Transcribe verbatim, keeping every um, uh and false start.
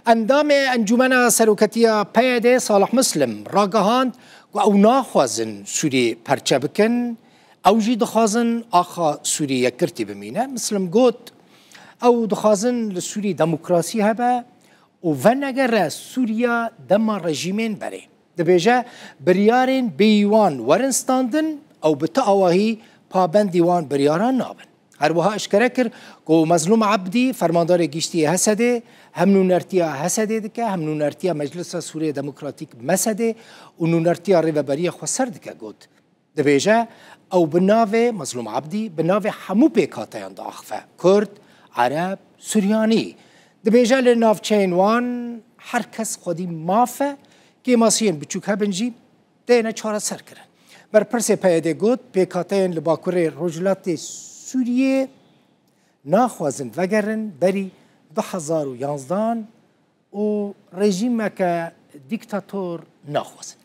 Endamê Encûmena Seroketiya P Y D Salih Muslim ragihand ku ew naxwazin Sûriyê perçe bikin, ew jî dixwazin axa Sûriyê yekgirtî bimîne. Muslim got, ew dixwazin li Sûriyê demokrasî hebe û venegere Sûriya dema rejîmên berê. Dibêje, biryarên bêyî wan werin standin, ew bi ti awahî pabendî wan biryaran nabin. Her wiha eşkere kir ku Mezlûm Ebdî, fermandarê giştî yê Hesedê, hem nûnertiya Hesedê dike, hem nûnertiya Meclisa Sûriyê Demokratîk, Mesedê, û nûnertiya Rêveberiya Xweser dike, got. Dibêje, ew bi navê Mezlûm Ebdî, bi navê hemû pêkhateyan diaxive, Kurd, Ereb, Suryanî. Dibêje, li navçeyên wan her kes xwedî maf e, kêmasiyên biçûk hebin jî têne çareserkirin. Berpirsê P Y D got, pêkhateyên li Bakurê Rojhilatê Sûriyê naxwazin vegerin berî du hezar û yanzdehan û rejîmeke dîktator naxwazin.